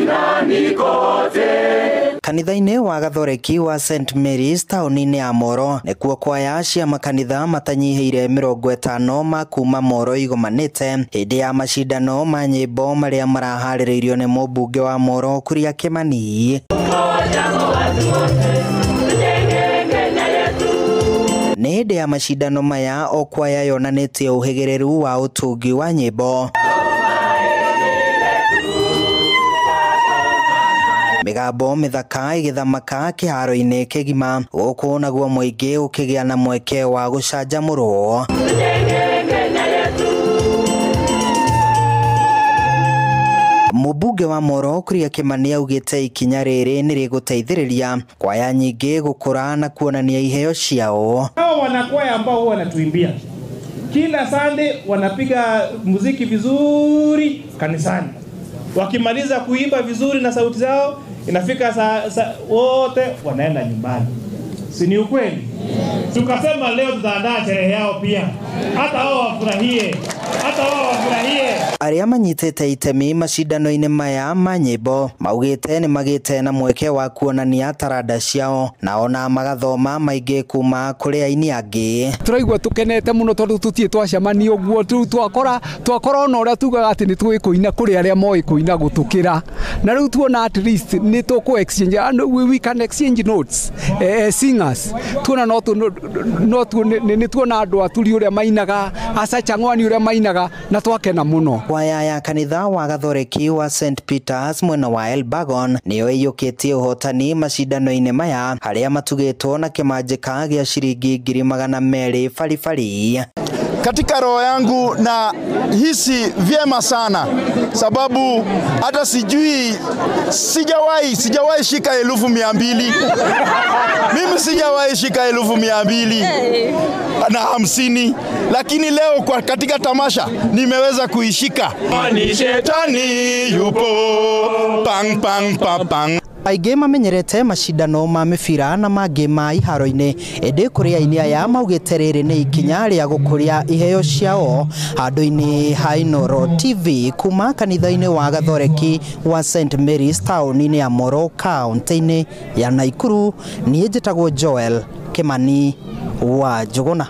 Mashinani kote. Kanitha-inĩ wa Gathoreki wa St Mary's taũni-inĩ ya Moro nĩkuo kwaya cia makanitha matanyihĩire 50 ma kuma Moro igomanĩte hĩndĩ ya macindano ma nyĩmbo marĩa maraharĩrĩirio nĩ mũmbunge wa Moro Kuria Kimani. Nĩ hĩndĩ ya macindano maya o kwaya yonanĩtie ũhĩgĩrĩru wa ũtungi wa nyĩmbo. Mĩgambo mĩthaka ĩgĩthamaka kĩharo-inĩ kĩgima gũkũ naguo mũingĩ ũkĩgĩa na mweke wa gũcanjamũrwo. Mũmbunge wa Moro Kuria Kimani augĩte ikinya rĩrĩ nĩ rĩgũteithĩrĩria kwaya nyingĩ gũkũra na kuonania iheo ciao. Hao wanakwaya ambao huwa wanatuimbia kila Sunday, wanapiga muziki vizuri kanisani. Wakimaliza kuimba vizuri na sauti zao, inafika saa wote wanaenda nyumbani. Si ni ukweli? Tukasema leo tutaandaa sherehe yao pia. Hata wao wafurahie. Hata wao wafurahie. Arĩa manyitĩte itemi macindano-inĩ maya ma nyĩmbo maugĩte nĩ magĩte na mweke wa kuonania taranda ciao na ona magathoma maingĩ kuma kũrĩ aini angĩ. Tũraigua tũkenete mũno tondũ tũtirĩ twacemania ũguo rĩu twakora ona ũrĩa tugaga atĩ nĩ tũĩ kũina kũrĩ arĩa moĩ kũina gũtũkĩra, na rĩu tuona at least nĩ tũkũ exchange and we can exchange notes singers tuona no nĩ tuona andũ aturi ũrĩa mainaga acacang'wani ũrĩa mainaga na twakena mũno. Kwaya ya kanitha wa Gathoreki wa St Peters mwena wa Elbagon nĩyo ĩiyũkĩtie ũhotani macindano-inĩ maya harĩa matugĩtwo na kĩmanjĩka gĩa ciringi 200,000 baribari. Katika roho yangu na hisi vyema sana sababu hata sijui sijawahi shika 200,000. Mimi sijawahi shika 250,000, lakini leo kwa katika tamasha nimeweza kuishika. Ni shetani yupo pang pang pang pang. Aingĩ mamenyerete macindano ma mĩbira na mangĩ ma iharo-inĩ, ĩndĩ kũrĩ aini aya maugĩte rĩrĩ nĩ ikinya rĩa gũkũria iheo ciao handũ-inĩ ha Inooro TV kuma kanitha-inĩ wa Gathoreki wa St Mary's taũni-inĩ ya Moro kaũntĩ-inĩ ya Naikuru. Niĩ njĩtagwo Joel Kimani wa Njũgũna.